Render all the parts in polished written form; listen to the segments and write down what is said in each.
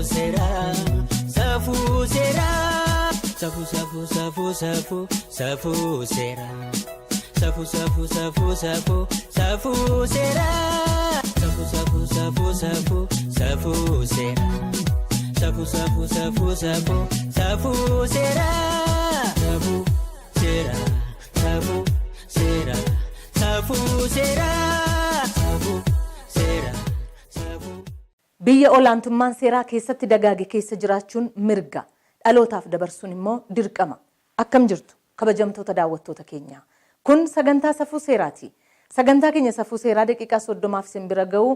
Safuu seeraa safuu seeraa safuu safuu safuu safuu safuu seeraa safuu safuu safuu safuu safuu seeraa safuu safuu safuu safuu safuu seeraa safuu safuu safuu safuu safuu seeraa safuu seeraa safuu seeraa safuu seeraa safuu seeraa safuu. Biyya olaantummaan seeraa keessatti dagaage keessa jiraachuun mirga. Dhalootaaf dabarsuun immoo dirqama. Akkam jirtu kabajamtoota daawwattoota keenyaa. Kun sagantaa Safuu Seeraati. Sagantaa keenya Safuu Seeraa daqiiqaa 30f isin bira ga'u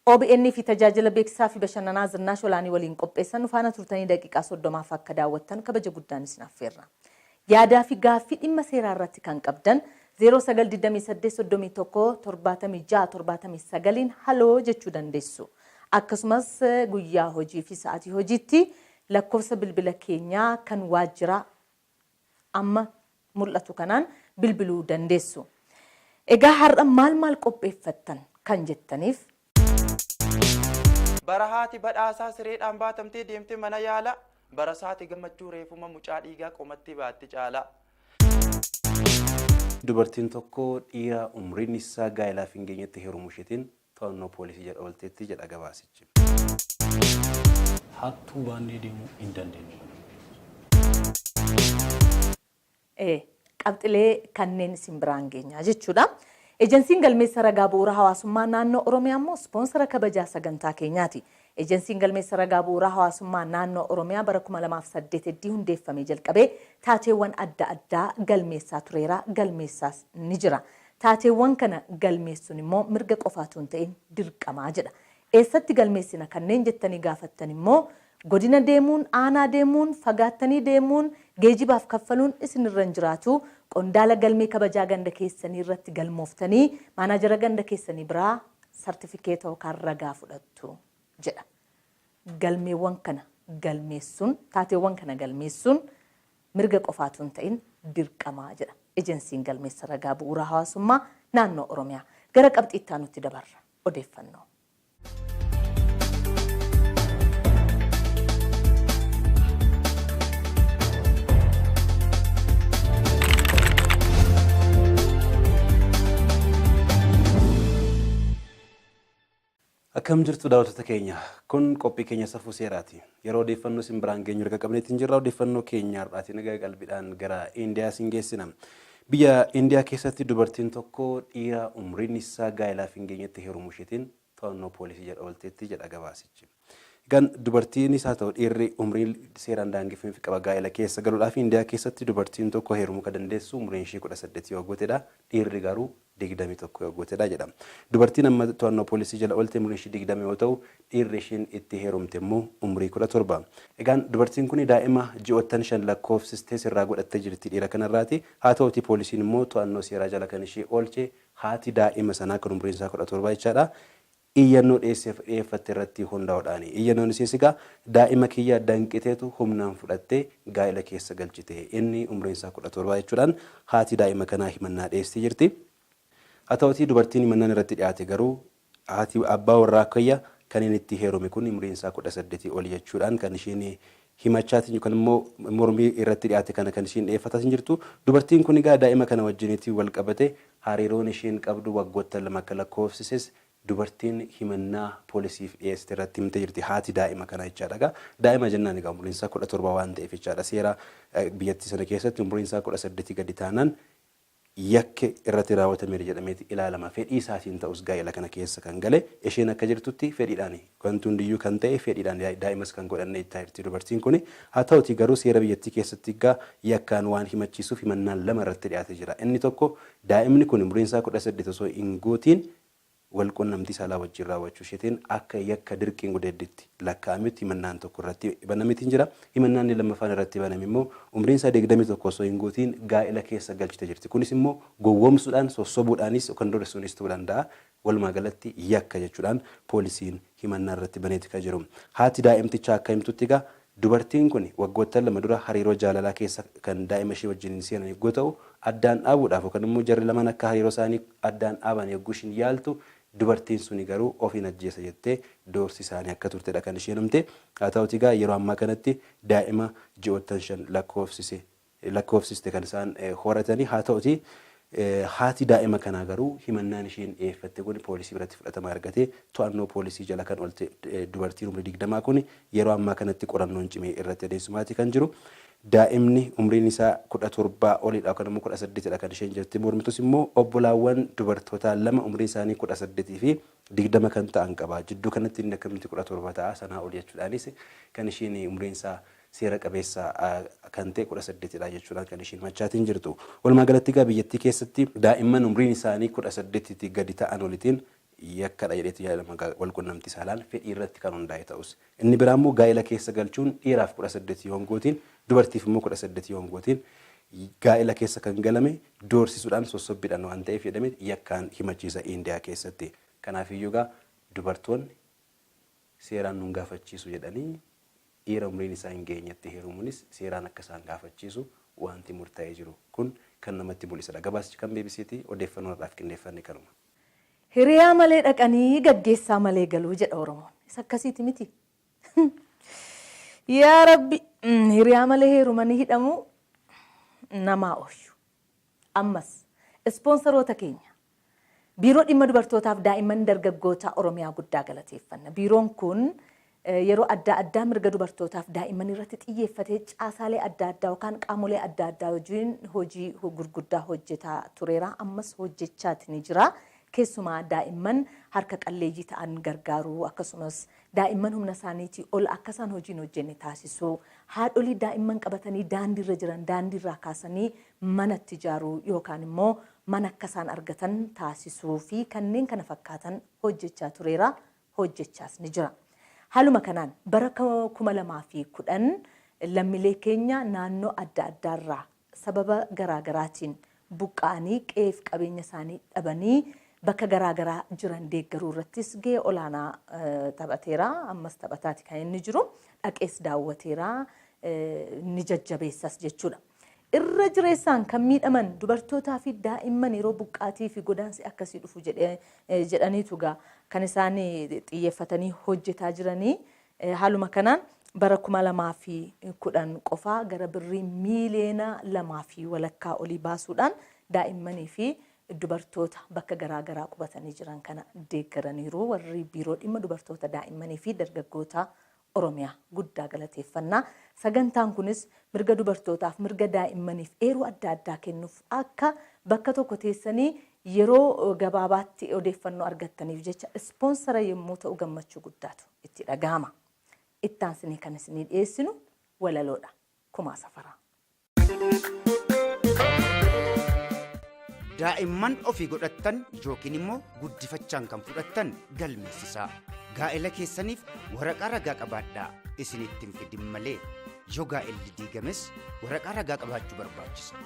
obn fi Tajaajila Beeksisaa fi Bashannanaa Zinnaash Olaanii waliin qopheessan nu faana turtanii daqiiqaa 30f akka daawwattan kabaja guddaan isin affeerra. Yaadaa fi gaaffii dhimma seeraa irratti kan qabdan 09 28 31 76 79n haloo jechuu dandeessu. Akkasumas guyyaa hojii fi sa'aatii hojiitti lakkoofsa bilbila keenyaa kan waajjiraa amma mul'atu kanaan bilbiluu dandeessu. Egaa har'a maal maal qopheeffattan kan jettaniif. Bara haati Badhaasaa sireedhaan baatamtee deemte mana yaalaa, bara saati Gammachuu reefuma mucaa dhiigaa qomatti baatti caalaa. Dubartiin tokko dhiira umriin isaa gaa'ilaaf hin geenyetti heerumuu isheetiin to'annoo poolisii jala oolteetti jedha gabaasichi. Hattuu baannee deemuu hin dandeenyu. Qabxilee kanneen isin biraan geenya jechuudha. Ejensiin Galmeessa Ragaa Bu'uura Hawaasummaa Naannoo Oromiyaa immoo ispoonsara kabajaa sagantaa keenyaati. Ejensiin Galmeessa Ragaa Bu'uuraa Hawaasummaa Naannoo Oromiyaa bara 2008 eddii hundeeffamee jalqabee taateewwan adda addaa galmeessaa tureera, galmeessaas ni jira. Taateewwan kana galmeessuun immoo mirga qofaa utuu hin ta'in dirqamaa jedha. Eessatti galmeessina kanneen jettanii gaafattan immoo godina deemuun, aanaa deemuun, fagaattanii deemuun, geejibaaf kaffaluun isinirra hin jiraatu. Qondaala galmee kabajaa ganda keessanii irratti galmooftanii maanaajara ganda keessanii biraa sartifikeeta yookaan ragaa fudhattu jedha. Galmeewwan kana galmeessuun, taateewwan kana galmeessuun mirga qofaa utuu hin ta'in dirqamaa jedha Ejensiin Galmeessa Ragaa Bu'uura Hawaasummaa Naannoo Oromiyaa. Gara qabxii itti aanutti dabarra. Odeeffannoo. Akkam jirtu daawwattoota keenya? Kun qophii keenya Safuu Seeraati. Yeroo odeeffannoo isin biraan geenyu erga qabneetiin jirra. Odeeffannoo keenya har'aatiin egaa qalbiidhaan gara Indiyaa isin geessina. Biyya Indiyaa keessatti dubartiin tokko dhiira umriin isaa gaa'ilaaf hin geenyetti heerumuu isheetiin to'annoo poolisii jala oolteetti jedha gabaasichi. Egaan dubartiinis haa ta'u dhiirri umriin seeraan daangeffameef qaba gaa'ela keessa galuudhaaf. Indiyaa keessatti dubartiin tokko heerumuu kan dandeessu umriin ishee 18 yoo guutedha. Dhiirri garuu 21 yoo guutedha jedha. Dubartiin amma to'annoo poolisii jala oolte umriin ishii 20 yoo ta'u, dhiirri ishiin itti heerumte immoo umrii 17. Egaan dubartiin kuni daa'ima ji'oottan 5 lakkoofsistees irraa godhattee jirti dhiira kanarraati. Haa ta'uutii poolisiin immoo to'annoo seeraa jala kan ishii oolche haati daa'ima sanaa kan umriin isaa 17 jechaadha iyyannoo dhiyeesseef dhiyeeffatte irratti hundaa'uudhaani. Iyyannoon isiis egaa daa'ima kiyya danqiteetu humnaan fudhattee gaa'ila keessa galchite. Inni umriin isaa 17 jechuudhaan haati daa'ima kanaa himannaa dhiyeessitee jirti. Haa ta'utii dubartiin himannaan irratti dhiyaate garuu haati abbaa warraa kiyya kanin itti heerume kun umriin isaa 18 oli jechuudhaan kan ishiin himachaatiin yookaan immoo mormii irratti dhiyaate kana kan ishiin dhiyeeffataatiin jirtu. Dubartiin kun egaa daa'ima kana wajjiniitiin wal qabate hariiroon ishiin qabdu waggoottan lama akka lakkoofsises dubartiin himannaa poolisiif dhiyeessite irratti himtee jirti. Haati daa'ima kanaa jechaadha. Egaa daa'ima jennaan egaa umriin isaa 17 waan ta'eef jechaadha. Seera biyyattii sana keessatti umriin isaa 18 gadi taanaan yakki irratti raawwatameera jedhameeti ilaalama. Fedhii isaatiin ta'us gaa'ela kana keessa kan gale isheen akka jirtutti fedhiidhaani. Wanti hundiyyuu kan ta'e fedhiidhaan daa'imas kan godhanne jechaa jirti dubartiin kuni. Haa ta'utii garuu seera biyyattii keessatti egaa yakkaan waan himachiisuuf himannaan lama irratti dhiyaatee jira. Inni tokko daa'imni kun umriin isaa 18 osoo hin guutiin wal qunnamtii saalaa wajjin raawwachuu isheetiin akka yakka dirqiin gudeeddiitti lakkaa'ametti himannaan tokko irratti banameetiin jira. Himannaan inni lammaffaan irratti baname immoo umriin isaa 21 osoo hin guutiin gaa'ila keessa galchite jirti. Kunis immoo gowwoomsuudhaan, sossobuudhaanis yookaan doorsisuunis ta'uu danda'a. Walumaa galatti yakka jechuudhaan poolisiin himannaa irratti baneeti kan jiru. Haati daa'imtichaa akka himtutti egaa dubartiin kuni waggoottan lama dura hariiroo jaalalaa keessa kan daa'ima ishee wajjiniin seenan yogguu ta'u, addaan dhaabuudhaaf yookaan immoo jarri lamaan akka hariiroo isaanii addaan dhaaban yogguu ishiin yaaltu Dubartiin suni garuu ofiin ajjeesa jettee doorsisaanii akka turtedha kan isheen himte. Haa ta'uti egaa yeroo ammaa kanatti daa'ima ji'oottan 5 lakkoofsise lakkoofsiste kan isaan horatanii. Haa ta'uti haati daa'ima kanaa garuu himannaan isheen dhiyeeffatte kun poolisii biratti fudhatama argatee to'annoo poolisii jala kan oolte dubartiin umrii 20 kun yeroo ammaa kanatti qorannoon cimee irratti adeemsifamaa kan jiru. Daa'imni umriin isaa 17 olidha yookaan immoo 18dha kan isheen jirti. Mormitus immoo obbolaawwan dubartootaa lama umriin isaanii 18 fi 20 kan ta'an qaba. Jidduu kanatti inni akkamitti 17 ta'a sanaa ol jechuudhaanis kan isheen umriin isaa seera qabeessa kan ta'e 18dha jechuudhaan kan isheen himachaatiin jirtu. Walumaa galatti egaa biyyattii keessatti daa'imman umriin isaanii 18tti gadi ta'an olitiin yakkadha jedheetu yaadama walqunnamtii saalaan fedhii irratti kan hundaa'e ta'us. Inni biraa immoo gaa'ela keessa galchuun dhiiraaf 18 yoo hin guutiin, dubartiif immoo 18 yoo hin guutiin gaa'ela keessa kan galame doorsisuudhaan sossobbiidhaan waan ta'eef jedhame yakkaan himachiisa Indiyaa keessatti. Kanaafiyyuu egaa dubartoonni seeraan nun gaafachiisu jedhanii dhiira umriin isaa hin geenyetti heerumuunis seeraan akka isaan gaafachiisu waanti murtaa'ee jiru kun kan namatti mul'isadha. Gabaasichi kan BBCti, odeeffannoon har'aaf qindeeffanne kanuma. Hiriyaa malee dhaqanii gaggeessaa malee galuu jedha Oromoon. Isa akkasiiti miti. Yaa Rabbi, hiriyaa malee heerumanii hidhamuu namaa oolchu. Ammas ispoonsaroota keenya Biiroo Dhimma Dubartootaaf Daa'imman Dargaggootaa Oromiyaa guddaa galateeffanna. Biiroon kun yeroo adda addaa mirga dubartootaaf daa'imman irratti xiyyeeffatee caasaalee adda addaa yookaan qaamolee adda addaa wajjin hojii gurguddaa hojjetaa tureera. Ammas hojjechaati ni jira. Keessumaa daa'imman harka qalleeyyii ta'an gargaaruu, akkasumas daa'imman humna isaaniitii ol akka isaan hojii hin hojjenne taasisuu, haadholii daa'imman qabatanii daandiirra jiran daandiirraa kaasanii manatti ijaaruu yookaan immoo mana akka isaan argatan taasisuu fi kanneen kana fakkaatan hojjechaa tureera, hojjechaas ni jira. Haaluma kanaan bara 2010 lammilee keenya naannoo adda addaarraa sababa garaa garaatiin buqqa'anii qe'eef qabeenya isaanii dhabanii bakka garaa garaa jiran deeggaruu irrattis gahee olaanaa taphateera. Ammas taphataati kan inni jiru. Dhaqees daawwateera. Ni jajjabeessas jechuudha. Irra jireessaan kan miidhaman dubartootaa fi daa'imman yeroo buqqaatii fi godaansi akkasii dhufu jedhaniitu gaa kan isaan xiyyeeffatanii hojjetaa jiranii. Haaluma kanaan bara 2010 qofaa gara birrii miiliyoona 2.5 olii baasuudhaan daa'immanii fi dubartoota bakka garaa garaa qubatanii jiran kana deeggaraniiru. Warri Biiroo Dhimma Dubartoota, Daa'immanii fi Dargaggoota Oromiyaa guddaa galateeffannaa. Sagantaan kunis mirga dubartootaaf, mirga daa'immaniif eeruu adda addaa kennuuf akka bakka tokko teessanii yeroo gabaabaatti odeeffannoo argattaniif jecha ispoonsara yommuu ta'u gammachuu guddaatu itti dhagahama. Itti aansinee kan isinii dhiyeessinu walaloodha. Kumaa Safaraa. Daa'imman ofii godhattan yookiin immoo guddifachaan kan fudhattan galmeessisaa. Gaa'ela keessaniif waraqaa ragaa qabaadhaa, isinitti hin fidin malee. Yoo gaa'elli diigames waraqaa ragaa qabaachuu barbaachisa.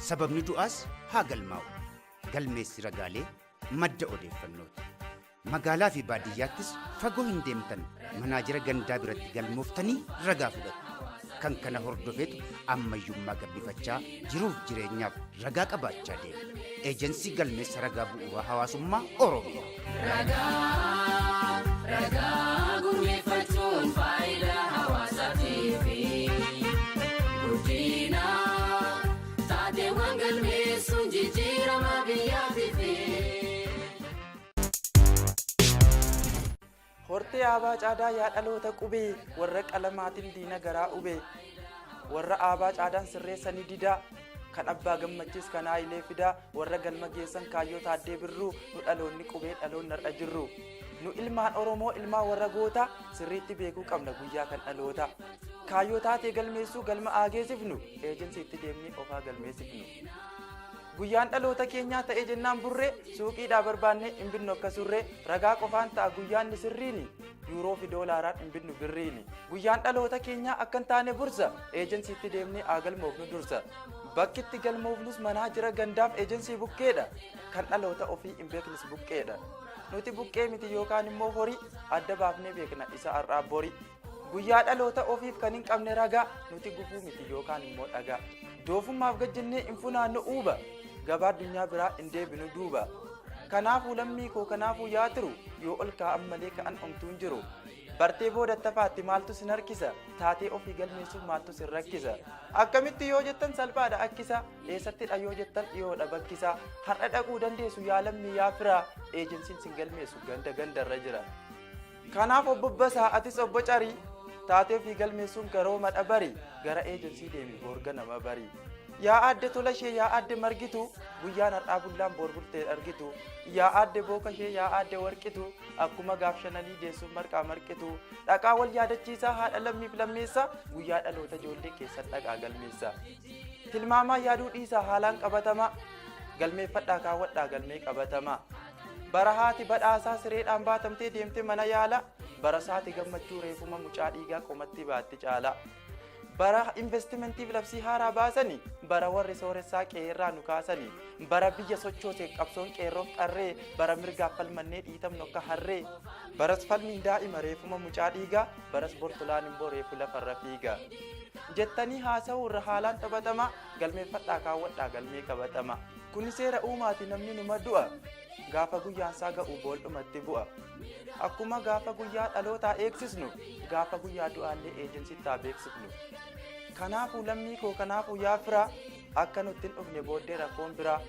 Sababni du'aas haa galmaa'u. Galmeessi ragaalee madda odeeffannooti. Magaalaa fi baadiyyaattis fagoo hin deemtan, manaajera gandaa biratti galmooftanii ragaa fudhattu. Kan kana hordofeetu ammayyummaa gabbifachaa jiruuf jireenyaaf ragaa qabaachaa deema. Eejensii Galmeessa Ragaa Bu'uuraa Hawaasummaa Oromiyaa. Ragaa ragaa gurmeeffachuun faayidaa hawaasaatiifi. Guddina taateewwan galmeessuun jijjiirama biyyaatiifi. Hortee Aabaa Caadaa yaa dhaloota qubee, warra qalamaatiin diina garaa ube, warra Aabaa Caadaan sirreessanii didaa, kan Abbaa Gammachiis kan Haayilee Fidaa, warra galma geessan kaayyoo Taaddee Birruu, nu dhaloonni qubee dhaloonni har'a jirru. Nu ilmaan Oromoo ilmaan warra gootaa, sirriitti beekuu qabna guyyaa kan dhaloota. Kaayyoo taatee galmeessuu galma haa geessifnu, eejensiitti deemnee of haa galmeessifnu. Guyyaan dhaloota keenyaa ta'e jennaan burree, suuqiidhaa barbaannee hin binnu akka surree, ragaa qofaan ta'a guyyaan ni sirriini, yuuroo fi doolaaraan hin binnu birriini. Guyyaan dhaloota keenyaa akka hin taane bursa, eejensiitti deemnee haa galmoofnu dursa. Bakki itti galmoofnus manaa jira gandaaf eejensii bukkeedha, kan dhaloota ofii hin beeknes buqqeedha. Nuti buqqee miti yookaan immoo horii, adda baafnee beekna isa har'aa borii. Guyyaa dhaloota ofiif kan hin qabne ragaa, nuti gufuu miti yookaan immoo dhagaa. Doofummaaf gad jennee hin funaannu uuba, gabaa addunyaa biraa hin deebinu duuba. Kanaafuu lammii koo, kanaafuu yaa tiru, yoo ol kaa'an malee ka'an omtuun jiru. Bartee booda tafaatti maaltu sin harkisa? Taatee ofii galmeessuuf maaltu sin rakkisa? Akkamitti yoo jettan salphaadha akkisa, eessattidha yoo jettan dhiyoodha bakkisa. Har'a dhaquu dandeessu yaa lammii yaa firaa, eejensiin sin galmeessu ganda gandarra jira. Kanaaf obbo Basaa, atis obbo Carii, taatee ofii galmeessuun garooma dhabari, gara eejensii deemi boorga nama bari. Yaa aadde Tolashee, yaa aadde Margitu, guyyaan har'aa bullaan boor bultee argitu. Yaa aadde Bookashee, yaa aadde Warqitu, akkuma gaaf shananii deessuuf marqaa marqitu. Dhaqaa wal yaadachiisaa haadha lammiif lammeessa, guyyaa dhaloota ijoollee keessan dhaqaa galmeessa. Tilmaamaa yaaduu dhiisaa haalaan qabatama, galmeeffadhaa kaawwadhaa galmee qabatama. Bara haati badhaasaa sireedhaan baatamtee deemte mana yaala, bara saati gammachuu reefuma mucaa dhiigaa qomatti baatti caala. Bara investimentiif labsii haaraa baasani, bara warri sooressaa qe'eerraa nu kaasani, bara biyya sochoose qabsoon qeerroof qarree, bara mirgaaf falmannee dhiitamnu akka harree. Baras falmiin daa'ima reefuma mucaa dhiigaa, baras bortolaan immoo reefu lafarra fiiga. Jettanii haasa'uu irra haalaan taphatama, galmeeffadhaa kaawwadhaa galmee qabatama. Kuni seera uumaati, namni numa du'a, gaafa guyyaan isaa ga'u booldhumatti bu'a. Akkuma gaafa guyyaa dhalootaa eegsisnu, gaafa guyyaa du'aallee eejensitti haa beeksifnu. Kanaafuu lammii koo, kanaafuu yaa firaa, akka nutti hin dhufne booddee rakkoon biraa.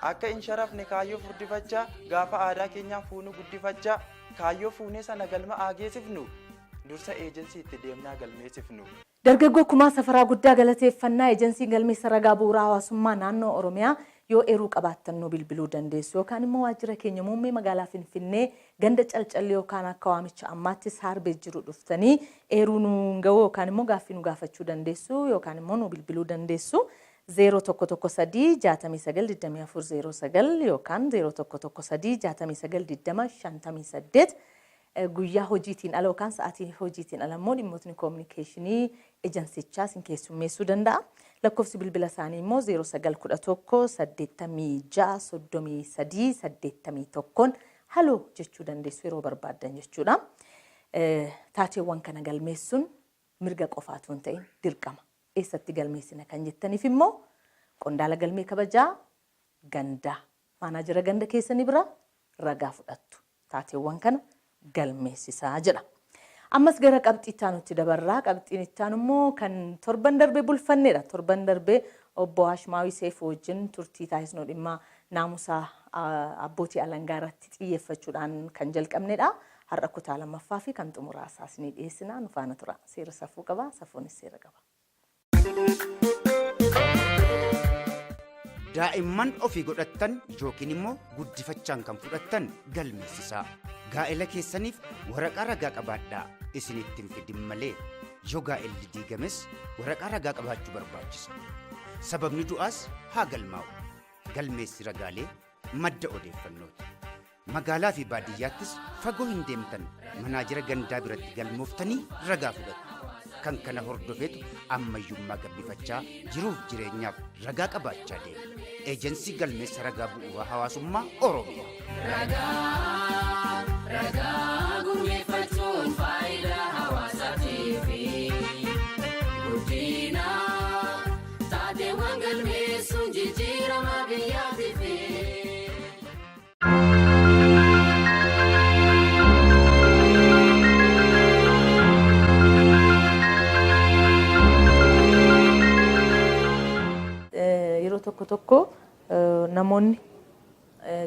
Akka hin sharafne kaayyoo furdifachaa, gaafa aadaa keenyaan fuunuu guddifachaa, kaayyoo fuunee sana galma haa geessifnu, dursa eejensii itti deemnaa galmeessifnu. Dargaggoo Kumaa Safaraa guddaa galateeffannaa. Ejensiin galmeessa ragaa bu'uuraa hawaasummaa naannoo Oromiyaa yoo eeruu qabaattan nu bilbiluu dandeessu, yookaan immoo waajjira keenya muummee magaalaa Finfinnee ganda Calcalli yookaan akka waamicha ammaatti Saarbee jiru dhuftanii eeruu nu ga'uu yookaan immoo gaaffii nu gaafachuu dandeessu yookaan immoo nu bilbiluu dandeessu. 0113 69 24 09 yookaan 0113 69 20 58. Guyyaa hojiitiin ala yookaan sa'aatii hojiitiin ala immoo dhimmootni koominikeeshinii ejensichaa isin keessummeessuu danda'a. Lakkoofsi bilbila isaanii immoo 0911 86 33 81 haloo jechuu dandeessu yeroo barbaaddan jechuudha. Taateewwan kana galmeessuun mirga qofaatu hin ta'in dirqama. Eessatti galmeessina kan jettaniif immoo qondaala galmee kabajaa gandaa, maanaajara ganda keessanii bira ragaa fudhattu. Taateewwan kana galmeessisaa jedha. Ammas gara qabxii itti aanutti dabarraa. Qabxiin itti aanu immoo kan torban darbee bulfannedha. Torban darbee obbo Hashmaawii Seefuu wajjin turtii taasisnu dhimma naamusaa abbootii alangaa irratti xiyyeeffachuudhaan kan jalqabnedha. Har'a kutaa lammaffaa fi kan xumuraa isaas ni dhiyeessina. Nu faana tura. Seera safuu qaba. Safuunis seera qaba. Daa'imman ofii godhattan yookiin immoo guddifachaan kan fudhattan galmeessisaa. Gaa'ela keessaniif waraqaa ragaa qabaadhaa, isinitti hin fidin malee. Yoo gaa'elli diigames waraqaa ragaa qabaachuu barbaachisa. Sababni du'aas haa galmaa'u. Galmeessi ragaalee madda odeeffannooti. Magaalaa fi baadiyyaattis fagoo hin deemtan, manaajira gandaa biratti galmooftanii ragaa fudhattu. Kan kana hordofeetu ammayyummaa gabbifachaa jiruuf jireenyaaf ragaa qabaachaa deema. Eejensii Galmeessa Ragaa Bu'uuraa Hawaasummaa Oromiyaa. Ragaa ragaa gurmeeffachuun faayidaa hawaasaatiif guddina, taateewwan galmeessuun jijjiirama biyyaatiif. Yeroo tokko tokko namoonni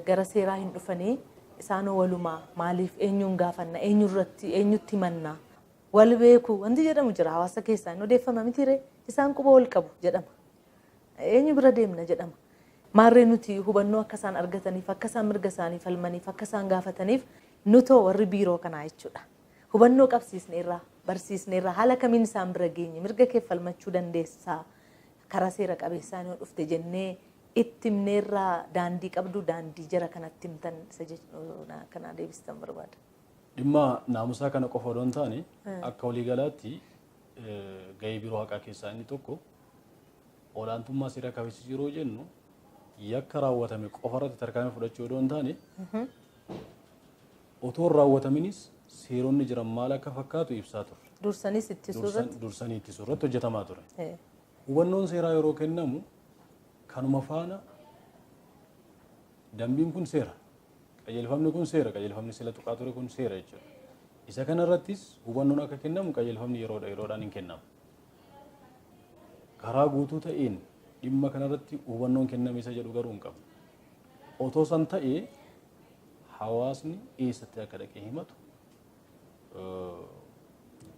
gara seeraa hin dhufanii, isaanoo walumaa maaliif eenyuun gaafanna, eenyurratti eenyutti himanna, wal beeku wanti jedhamu jira hawaasa keessaa, hin odeeffama mitiire, isaan quba wal qabu jedhama. Eenyu bira deemna jedhama. Maarree nuti hubannoo akka isaan argataniif, akka isaan mirga isaanii falmaniif, akka isaan gaafataniif nutoo warri biiroo kanaa jechuudha. Hubannoo qabsiisneerraa, barsiisneerraa, haala kamiin isaan bira geenye, mirga kee falmachuu dandeessaa karaa seera qabeessaan yoo dhufte jennee itti himneerraa, daandii qabdu, daandii jara kanatti himtan isa kana deebistan barbaada. Dhimma naamusaa kana qofa odoo hin taane, akka waliigalaatti gahee biiroo haqaa keessaa inni tokko olaantummaa seeraa kabachiisuu yeroo jennu, yakka raawwatame qofa irratti tarkaanfii fudhachuu odoo hin taane, otoo hin raawwataminis seeronni jiran maal akka fakkaatu ibsaa turre. Dursanis ittisuu irratti. Dursanii ittisuu irratti hojjetamaa ture. Hubannoon seeraa yeroo kennamu kanuma faana dambiin kun seera. Qajeelfamni kun seera, qajeelfamni sila tuqaa ture kun seera jechuudha. Isa kanarrattis hubannoon akka kennamu qajeelfamni yeroodha yeroodhaan hin kennamu. Karaa guutuu ta'een dhimma kanarratti hubannoon kenname isa jedhu garuu hin qabnu. Otoo san ta'ee hawaasni eessatti akka dhaqee himatu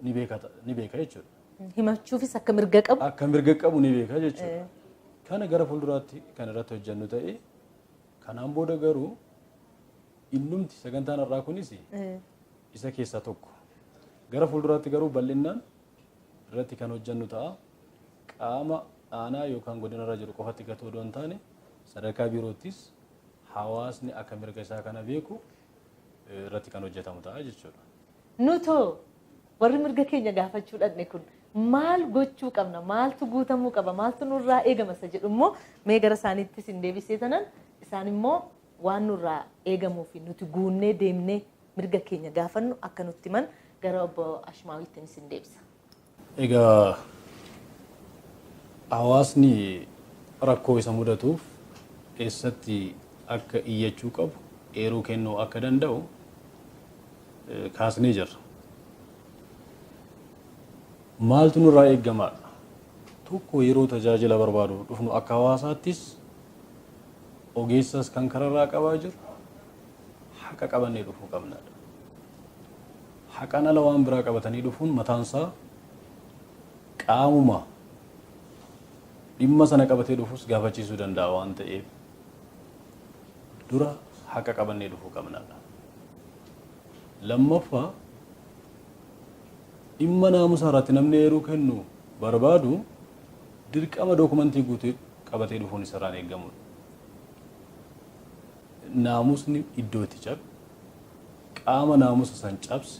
ni beeka jechuudha. Himachuufis akka mirga qabu. Akka mirga qabu ni beeka jechuudha. Kana gara fuulduraatti kan irratti hojjennu ta'ee kanaan booda garuu innumti sagantaan har'aa kunis isa keessaa tokko. Gara fuulduraatti garuu bal'inaan irratti kan hojjennu ta'a. Qaama aanaa yookaan godinarra jiru qofatti gatuu odoo hin taane sadarkaa biiroottis hawaasni akka mirga isaa kana beeku irratti kan hojjetamu ta'a jechuudha. Nutoo warri mirga keenya gaafachuu dhaqne kun maal gochuu qabna, maaltu guutamuu qaba, maaltu nurraa eegama isa jedhu immoo mee gara isaaniittis hin deebisee tanan isaan immoo waan nurraa eegamuu fi nuti guunnee deemnee mirga keenya gaafannu akka nutti himan gara obbo Ashmaawittiinis hin deebisa. Egaa hawaasni rakkoo isa mudatuuf eessatti akka iyyachuu qabu eeruu kennuu akka danda'u kaasnee jirra. Maaltu nurraa eegamaadha? Tokko yeroo tajaajila barbaadu dhufnu akka hawaasaattis ogeessas kan kararraa qabaa jiru haqa qabannee dhufuu qabnaadha. Haqaan ala waan biraa qabatanii dhufuun mataansaa qaamuma dhimma sana qabatee dhufus gaafachiisuu danda'a waan ta'eef dura haqa qabannee dhufuu qabnaadha. Lammaffaa dhimma naamusaa irratti namni eeruu kennu barbaadu dirqama dookumentii guutuu qabatee dhufuun isarraan eegamudha. Naamusni iddoo itti cabe qaama naamusa san cabse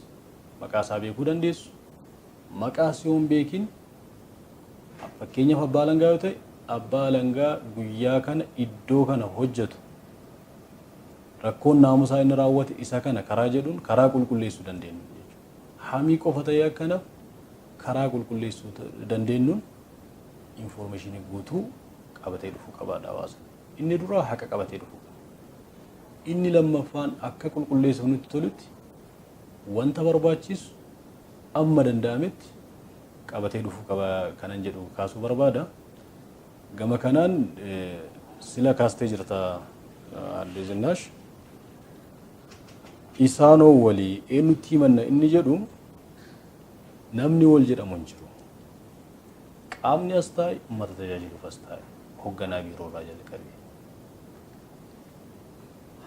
maqaa isaa beekuu dandeessu. Maqaa yoo hin beekin fakkeenyaaf abbaa alangaa yoo ta'e abbaa alangaa guyyaa kana iddoo kana hojjetu rakkoon naamusaa inni raawwate isa kana karaa jedhuun karaa qulqulleessuu dandeenyu jechuudha. Hamii qofa ta'ee akkanaaf karaa qulqulleessuu dandeenyuun infoormeeshinii guutuu qabatee dhufuu qabaadha hawaasni. Inni duraa haqa qabatee dhufuu qaba. Inni lammaffaan akka qulqulleessuuf nutti tolutti wanta barbaachisu amma danda'ametti qabatee dhufuu qaba kanan jedhu kaasuu barbaada. Gama kanaan sila kaastee jirta Aadde Zinnaash. Isaanoo walii eenyutti himanna inni jedhu namni wal jedhamu hin jiru. Qaamni as taa'e uummata tajaajiluuf as taa'e hoogganaa biiroorraa jalqabee.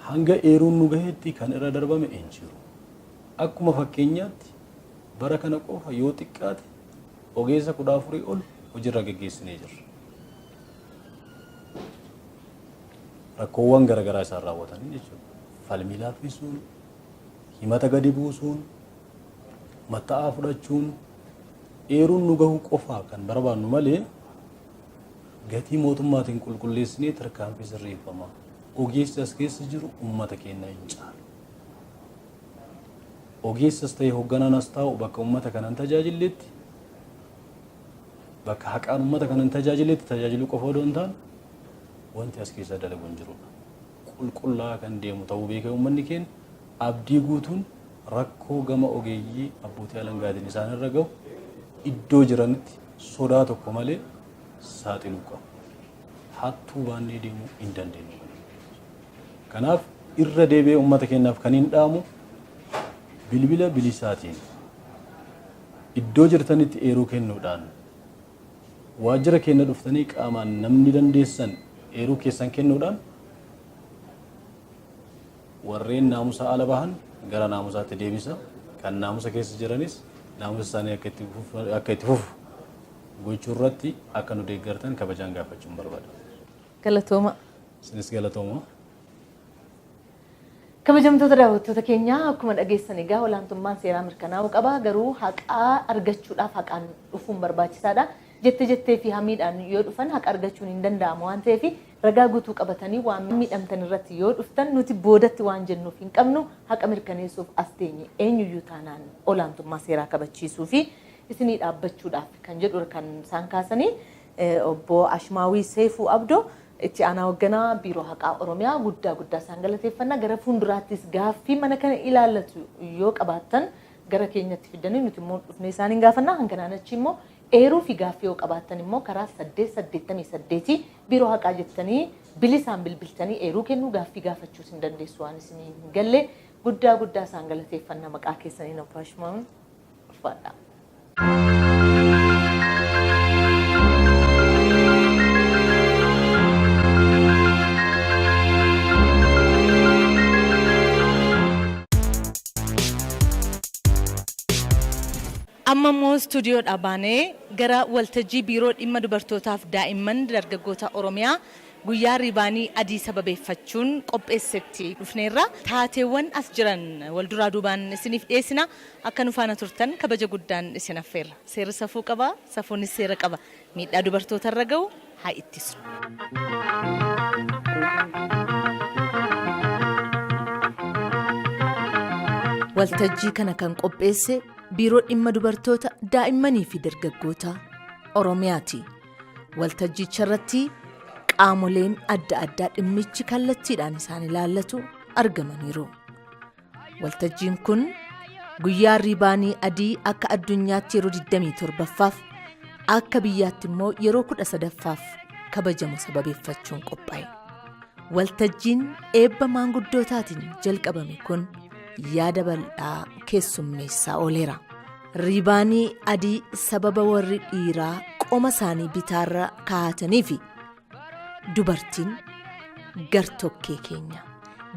Hanga eeruun nu gahetti kan irra darbame hin jiru. Akkuma fakkeenyaatti bara kana qofa yoo xiqqaate ogeessa 14 ol hojiirra geggeessinee jirra. Rakkoowwan garaagaraa isaan raawwatanii jechuudha. Falmii laaffisuun, himata gadi buusuun, matta'aa fudhachuun, eeruun nu gahuu qofaa kan barbaannu malee gatii mootummaatiin qulqulleessinee tarkaanfii sirreeffama. Ogeessi as keessa jiru uummata keenya hin caalu. Ogeessas ta'e hoogganaan as taa'u bakka uummata kanan tajaajilletti bakka haqaan uummata kanan tajaajilletti tajaajiluu qofa odoo hin taane wanti as keessa dalagu hin jirudha. Qulqullaa'aa kan deemu ta'uu beekee uummanni keenya abdii guutuun rakkoo gama ogeeyyii abbootii alangaatiin isaan irra gahu iddoo jiranitti sodaa tokko malee saaxiluu qabu. Hattuu baannee deemuu hin dandeenyu. Kanaaf irra deebi'ee uummata keenyaaf kan hin dhaamu bilbila bilisaatiin iddoo jirtanitti eeruu kennuudhaan waajjira keenya dhuftanii qaamaan namni dandeessan eeruu keessan kennuudhaan warreen naamusa ala bahan gara naamusaatti deebisa. Kan naamusa keessa jiranis naamusa isaanii akka itti fufu gochuu irratti akka nu deeggartan kabajaan gaafachuun barbaada. Galatooma. Isinis galatooma. Kabajamtoota daawwattoota keenyaa akkuma dhageessan egaa olaantummaan seeraa mirkanaa'uu qaba garuu haqaa argachuudhaaf haqaan dhufuun barbaachisaadha. Jette jettee fi hamiidhaan yoo dhufan haqa argachuun hin danda'amu waan ta'eef ragaa guutuu qabatanii waan miidhamtan irratti yoo dhuftan nuti boodatti waan jennuuf hin qabnu haqa mirkaneessuuf as teenye eenyuyyuu taanaan olaantummaa seeraa kabachiisuu fi isinii dhaabbachuudhaaf kan jedhu kan isaan kaasanii obbo Ashmaawii Seefuu Abdoo. Itti aanaa hoogganaa Biiroo Haqaa Oromiyaa guddaa guddaa isaan galateeffannaa. Gara fuulduraattis gaaffii mana kana ilaallatu yoo qabaattan gara keenyatti fidanii nuti immoo dhufnee isaaniin gaafannaa. Hanganaan achi immoo eeruu fi gaaffii yoo qabaattan immoo karaa 888 Biiroo Haqaa jettanii bilisaan bilbiltanii eeruu kennuu, gaaffii gaafachuus hin dandeessu waan isinii hin galle. Guddaa guddaa isaan galateeffannaa maqaa keessaniin, Obbo Hashmaa'uun, ulfaadha. Amma immoo istuudiyoodhaa baanee gara waltajjii Biiroo Dhimma Dubartootaaf Daa'imman Dargaggoota Oromiyaa guyyaa Riibaanii Adii sababeeffachuun qopheessetti dhufneerra. Taateewwan as jiran wal duraa duubaan isiniif dhiyeessina. Akka nu faana turtan kabaja guddaan isin affeerra. Seerri safuu qaba, safuunis seera qaba. Miidhaa dubartootarra ga'u haa ittisnu. Waltajjii kana kan qopheesse Biiroo Dhimma Dubartoota, Daa'immanii fi Dargaggoota Oromiyaati. Waltajjicha irratti qaamoleen adda addaa dhimmichi kallattiidhaan isaan ilaallatu argamaniiru. Waltajjiin kun guyyaa Riibaanii Adii akka addunyaatti yeroo 27ffaaf, akka biyyaatti immoo yeroo 13ffaaf kabajamu sababeeffachuun qophaa'e. Waltajjiin eebba maanguddootaatiin jalqabame kun yaada bal'aa keessummeessaa ooleera. Riibaanii adii sababa warri dhiiraa qoma isaanii bitaarra kaa'atanii fi dubartiin gartokkee keenya,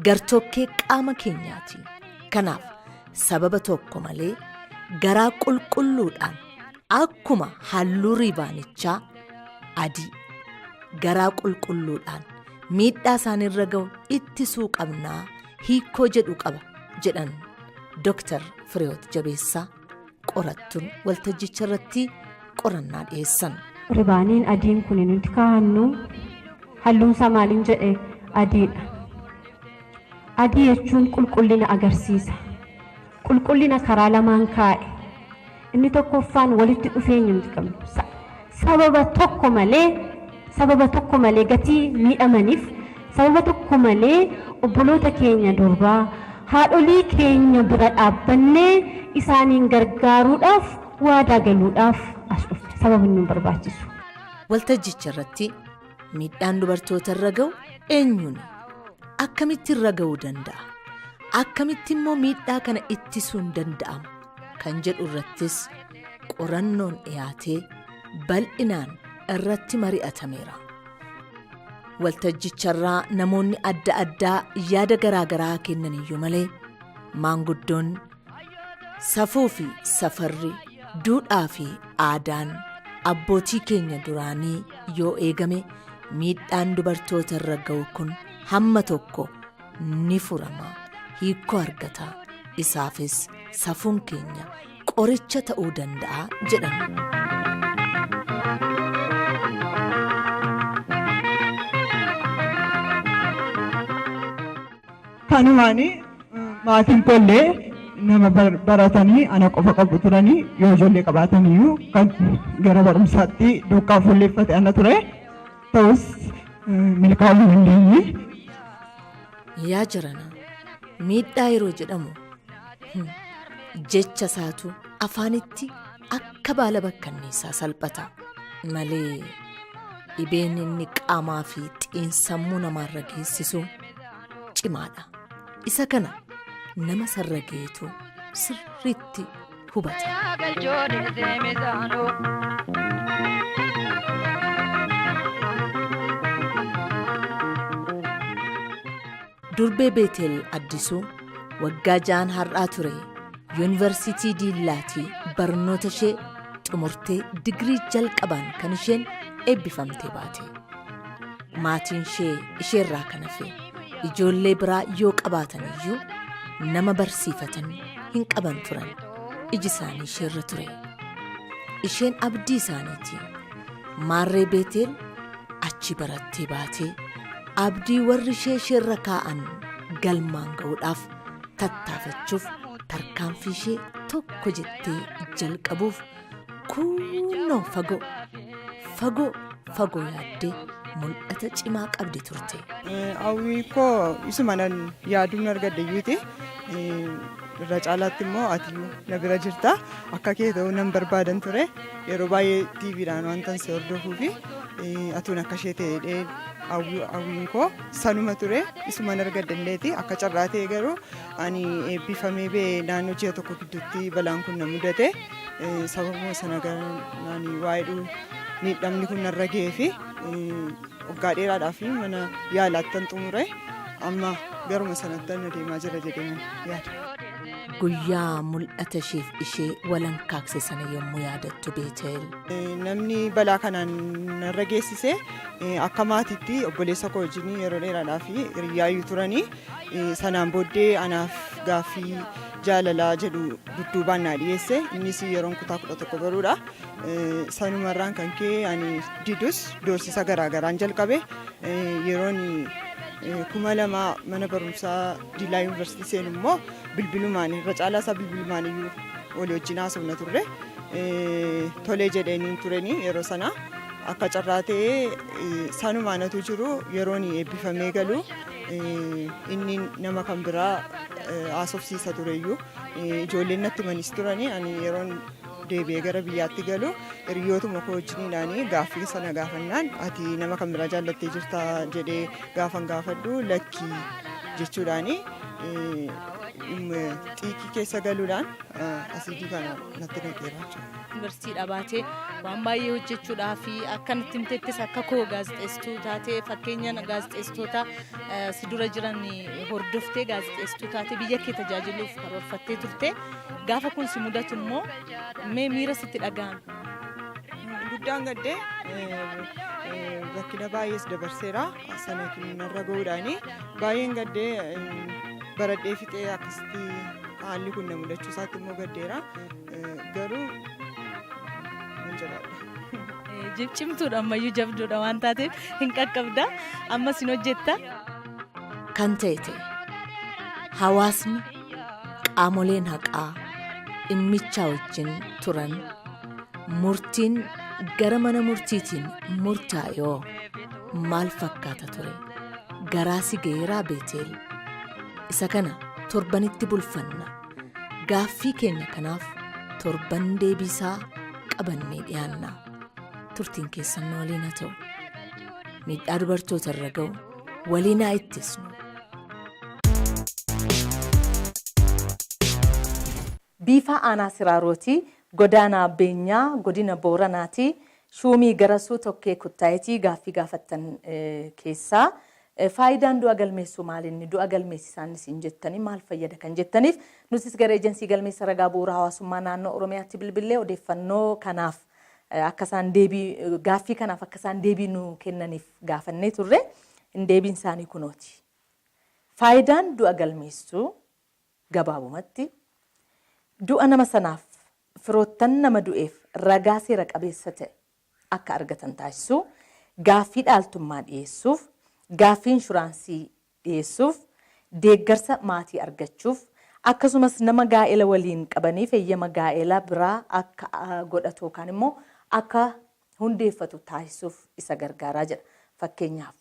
gartokkee qaama keenyaati. Kanaaf sababa tokko malee garaa qulqulluudhaan akkuma halluu riibaanichaa adii garaa qulqulluudhaan miidhaa isaanirra ga'u ittisuu qabnaa hiikoo jedhu qaba jedhan Dr. Fireewoot Jabeessaa, qorattuun waltajjicha irratti qorannaa dhiyeessan. Ribaaniin adiin kun nuti kaa'annu halluun isaa maaliin jedhe? Adiidha. Adii jechuun qulqullina agarsiisa. Qulqullina karaa lamaan kaa'e. Inni tokkoffaan walitti dhufeenya nuti qabnu. Sababa tokko malee, sababa tokko malee gatii miidhamaniif, sababa tokko malee obboloota keenya durbaa, haadholii keenya bira dhaabbannee isaaniin gargaaruudhaaf waadaa galuudhaaf as dhufne, sababni nu barbaachisu. Waltajjicha irratti miidhaan dubartoota irra ga'u eenyuun, akkamitti irra ga'uu danda'a? Akkamitti immoo miidhaa kana ittisuun danda'ama? Kan jedhu irrattis qorannoon dhiyaatee bal'inaan irratti mari'atameera. Waltajjicharraa namoonni adda addaa yaada garaagaraa kennan iyyuu malee, maanguddoon safuu fi safarri, duudhaa fi aadaan abbootii keenya duraanii yoo eegame miidhaan dubartoota irra ga'u kun hamma tokko ni furama, hiikoo argata, isaafis safuun keenya qoricha ta'uu danda'a jedhan. Kanumaani maatiin koollee nama baratanii ana qofa qabu turanii, yoo ijoollee qabaataniyyuu kan gara barumsaatti duukaa fuulleeffate ana ture. Ta'us milkaa'uu hin dandeenye. Yaa jarana, miidhaa yeroo jedhamu jecha isaatu afaanitti akka baala bakkanniisaa salphata malee, dhibeen inni qaamaa fi xiinsammuu namaarra geessisu cimaadha. Isa kana nama sarra geetu sirriitti hubata. Durbee Beetel Addisuu waggaa 6n har'aa ture Yuunivarsiitii Diillaatii barnoota ishee xumurtee digirii jalqabaan kan isheen eebbifamtee baate. Maatiin ishee isheerraa kan hafe ijoollee biraa yoo qabaatan iyyuu nama barsiifatan hin qaban turan. Iji isaanii isheerra ture. Isheen abdii isaaniiti. Maarree Beeteel achi barattee baatee abdii warri ishee isheerra kaa'an galmaan ga'uudhaaf tattaafachuuf, tarkaanfii ishee tokko jettee jalqabuuf kunnoo fagoo fagoo fagoo yaaddee Mul'ata cimaa qabdi turte. Hawwii koo isuma nan yaaduun argadhe iyyuuti. Irra caalaatti immoo ati na bira jirta. Akka kee ta'uu nan barbaadan ture. Yeroo baay'ee TVdhaan wanta si hordofuu fi atuun akka ishee ta'ee hawwiin koo sanuma ture. Isuma argadhe illeeti. Akka carraa ta'e garuu ani eebbifamee ba'ee naannoo ji'a tokko gidduutti balaan kun na mudate. Sababuma sana gara waa'ee miidhamni kun narra ga'ee fi waggaa dheeraadhaaf mana yaalaattan xumure, amma garuma sanatti adeemaa jira jedhee yaada. Guyyaa mul'ata isheef ishee walankaakse sana yommuu yaadattu, Beetel. Namni balaa kanaan narra geessise akka maatiitti obboleessa koo wajjin yeroo dheeraadhaaf hiriyaayyuu turanii, sanaan booddee anaaf gaaffii jaalalaa jedhu dudduubaan naa dhiyeesse. Innis yeroon kutaa 11 baruudha. Sanumarraan kan ka'e ani didus doorsisa garaagaraan jalqabe. Yeroon 2000 mana barumsaa Diilaa Yuunivarsiitii seenu immoo bilbilumaan, irra caalaa isaa bilbilumaan iyyuu walii wajjin haasofna turre. Tolee jedheenii turanii yeroo sana. Akka carraa ta'ee sanumaan atu jiru yeroon eebbifamee galu inni nama kan biraa haasofsiisa tureyyuu ijoolleen natti manis turanii. Ani yeroon deebi'ee gara biyyaatti galu hiriyootuma koo wajjiniidhaan gaaffii sana gaafannaan, "Ati nama kan biraa jaallattee jirta?" jedhee gaafan gaafadhu, "Lakkii" jechuudhaani xiiqii keessa galuudhaan asiidii kana natti naqeera jechuudha. Yuunivarsiitii baatee waan baay'ee hojjechuudhaa fi akka nutti himtettis akka koo gaazexeessituu taatee, fakkeenya gaazexeessitoota si dura jiran hordoftee gaazexeessituu taatee biyya kee tajaajiluuf karoorfattee turte. Gaafa kun si mudatu immoo mee miira sitti dhaga'ame? Guddaan gaddee, rakkina baay'ees dabarseera. Sana narra gahuudhaani baay'een gaddee, baradhee fixee akkasitti haalli kun na mudachuu isaatti immoo gaddeera. Garuu nan jabaadha. Cimtuudha, ammayyuu jabduudha waan taateef hin qaqqabda, ammas hin hojjetta. Kan ta'e ta'e, hawaasni, qaamoleen haqaa dhimmichaa wajjin turan, murtiin gara mana murtiitiin murtaa'ee maal fakkaata ture? Garaa si ga'eeraa, Beeteel? Isa kana torbanitti bulfanna. Gaaffii keenya kanaaf torban deebiisaa qabannee dhiyaanna. Turtiin keessan nu waliin haa ta'u. Miidhaa dubartoota irra ga'u waliin haa ittisnu. Biifaa Aanaa Siraarootii, Godaanaa Beenyaa godina Booranaatii, Shuumii Garasuu Tokkee Kuttaayitii gaaffii gaafattan keessaa faayidaan du'a galmeessuu maalinni, du'a galmeessisaan isin jettanii maal fayyada kan jettaniif, nutis gara ejensii galmeessa ragaa bu'uura hawaasummaa naannoo Oromiyaatti bilbillee odeeffannoo kanaaf akka isaan deebii, gaaffii kanaaf akka isaan deebii nu kennaniif gaafannee turre. Deebiin isaanii kunooti. Faayidaan du'a galmeessuu gabaabumatti du'a nama sanaaf firoottan nama du'eef ragaa seera qabeessa ta'e akka argatan taasisuu, gaaffii dhaaltummaa dhiyeessuuf, gaaffii inshuraansii dhiyeessuuf, deeggarsa maatii argachuuf, akkasumas nama gaa'ela waliin qabaniif eeyyama gaa'ela biraa akka godhatu yookaan immoo akka hundeeffatu taasisuuf isa gargaaraa jedha. Fakkeenyaaf,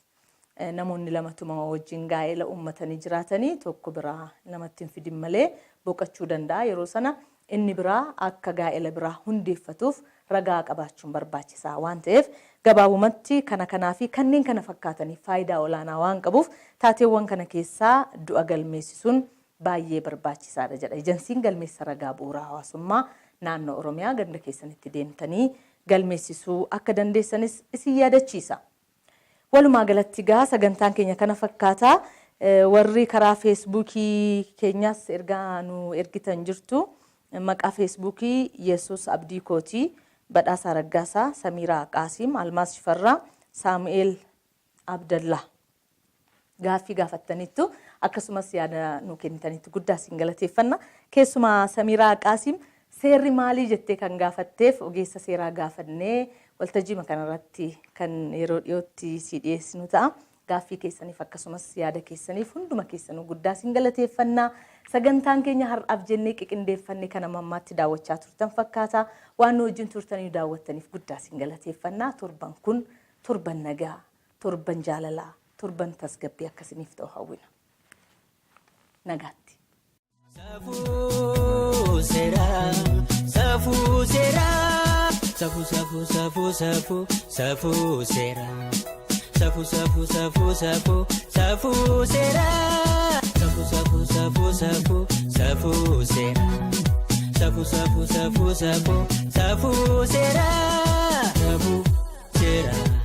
namoonni lamatuma wajjin gaa'ela uummatanii jiraatanii tokko biraa namatti hin fidin malee boqachuu danda'a. Yeroo sana inni biraa akka gaa'ela biraa hundeeffatuuf ragaa qabaachuun barbaachisaa waan ta'eef, gabaabumatti kana kanaa fi kanneen kana fakkaataniif faayidaa olaanaa waan qabuuf taateewwan kana keessaa du'a galmeessisuun baay'ee barbaachisaadha jedha. Ejensiin galmeessa ragaa bu'uura hawaasummaa naannoo Oromiyaa ganda keessanitti deemtanii galmeessisuu akka dandeessanis isin yaadachiisa. Walumaa galatti gaa sagantaan keenya kana fakkaata. Warri karaa Feesbuukii keenyaas ergaa nu ergitan jirtu. Maqaa Feesbuukii Yesus Abdii Kootii, Badhaasaa Raggaasaa, Samiiraa Qaasiim, Almaas Shifarraa, Saamu'eel Abdallaa. Gaaffii gaafattaniittu, akkasumas yaada nu kennitanitti guddaa isin galateeffanna. Keessumaa Samiiraa Qaasiim seerri maalii jettee kan gaafatteef ogeessa seeraa gaafannee waltajjiima kanarratti kan yeroo dhiyootti si dhiyeessinu ta'a. Gaaffii keessaniif akkasumas yaada keessaniif hunduma keessanuu guddaa isin galateeffanna. Sagantaan keenya har'aaf jennee qiqindeeffanne kana mammaatti daawwachaa turtan fakkaata. Waan nu wajjin turtanii daawwattaniif guddaa isin galateeffanna. Torban kun torban nagaa. Torban jaalalaa, torban tasgabbii akkasiniif ta'u hawwina. Nagaatti. Safuu seeraa, safuu seeraa, safuu safuu safuu safuu safuu seeraa, safuu safuu safuu safuu safuu seeraa, safuu safuu safuu safuu safuu seeraa, safuu safuu safuu safuu safuu seeraa, safuu seeraa.